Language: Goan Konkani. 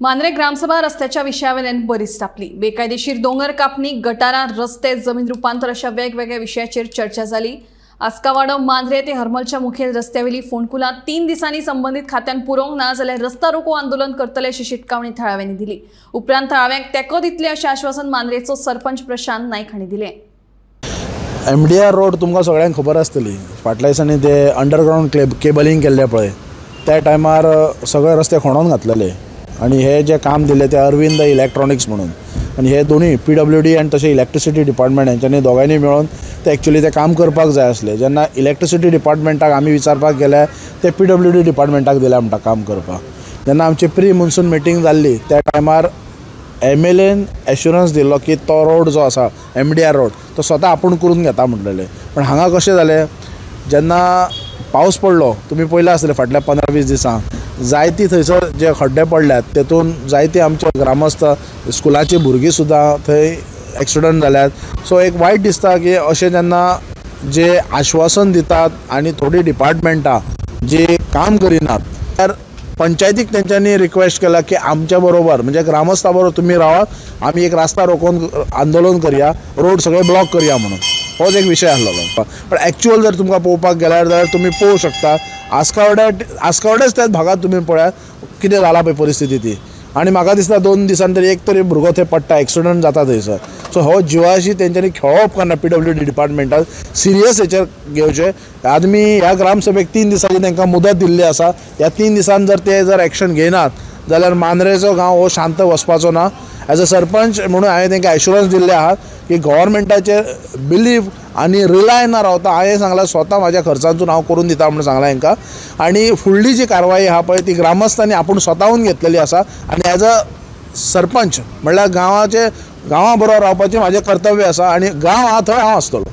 मांद्रे ग्रामसभा रस्त्याच्या विशयावेल्यान बरीच तापली. बेकायदेशीर दोंगर कापणी, गटारां, रस्ते, जमीन रुपांतर अशा वेगवेगळ्या विशयाचेर चर्चा जाली. आस्कावाडो मांद्रे ते हरमलच्या मुखेल रस्त्यावेली फोंडकुलां 3 दिसांनी संबंधित खात्यान पुरोवंक ना जाल्यार रस्ता रोको आंदोलन करतले अशी शिटकावणी थळाव्यांनी दिली. उपरांत थळाव्यांक तेंको दितले अशें आश्वासन मांद्रेचो सरपंच प्रशांत नायक हांणी दिलें. MDR road तुमकां सगळ्यांक खबर आसतली. फाटल्या दिसांनी ते अंडरग्रावंड केबलिंग केल्लें पळय, त्या टायमार सगळे रस्ते खणोन घातलेले आनी हे जे काम दिलें ते अरविंद इलेक्ट्रॉनिक्स म्हणून, आनी हे दोनूय PWD आनी तशें इलेक्ट्रिसिटी डिपार्टमेंट हेंच्यांनी दोगांयनी मेळून ते एक्चुली ते काम करपाक जाय आसलें. जेन्ना इलेक्ट्रिसिटी डिपार्टमेंटाक आमी विचारपाक गेले ते PWD डिपार्टमेंटाक दिलें म्हणटा काम करपाक. जेन्ना आमची प्री मॉन्सून मिटींग जाल्ली त्या टायमार MLAन एश्युरन्स दिल्लो की तो रोड जो आसा MDR road तो स्वता आपूण करून घेता म्हणलेलें. पण हांगा कशें जालें, जेन्ना पावस पडलो तुमी पळयलां आसतलें फाटल्या 15-20 दिसां जायती थंयसर जे खड्डे पडल्यात तेतून जायते आमचे ग्रामस्थ स्कुलाची भुरगीं सुद्दां थंय एक्सिडंट जाल्यात. सो एक वायट दिसता की अशें जेन्ना जे आश्वासन दितात आनी थोडीं डिपार्टमेंटां जी काम करिनात, तर पंचायतीक तेंच्यांनी रिक्वेस्ट केला की आमच्या बरोबर म्हणजे ग्रामस्था बरोबर तुमी रावात, आमी एक रास्ता रोकोन आंदोलन करया, रोड सगळे ब्लॉक करया म्हणून. होच एक विशय आसलेलो. पण एक्चुअल जर तुमकां पळोवपाक गेल्यार जाल्यार तुमी पळोवंक शकता आस्कावड्याच त्याच भागात तुमी पळयात कितें जाला पळय परिस्थिती ती. आनी म्हाका दिसता 2 दिसान तरी एक तरी भुरगो थंय पडटा, एक्सिडंट जाता थंयसर. सो हो जिवाशी तेंच्यांनी खेळप करना. PWD डिपार्टमेंटान सिरियस हेचेर घेवचें. आमी ह्या ग्रामसभेक 3 दिसांची तांकां मुदत दिल्ली आसा. ह्या 3 दिसान जर ते जर एक्शन घेयनात जाल्यार मांद्रेचो गांव हो शांत वचपाचो ना. एज अ सरपंच म्हणून हांवें तांकां एश्युरन्स दिल्ले आहा की गव्हर्मेंटाचेर बिलीव आनी रिलाय ना रावता. हांवें सांगलां स्वता म्हाज्या खर्चांतून हांव करून दिता म्हणून सांगलां हांकां. आनी फुडली जी कारवाई आहा पळय ती ग्रामस्थांनी आपूण स्वताहून घेतलेली आसा. आनी एज अ सरपंच म्हणल्यार गांवा बरोबर रावपाचें म्हाजें कर्तव्य आसा आनी गांव आहा थंय हांव आसतलो.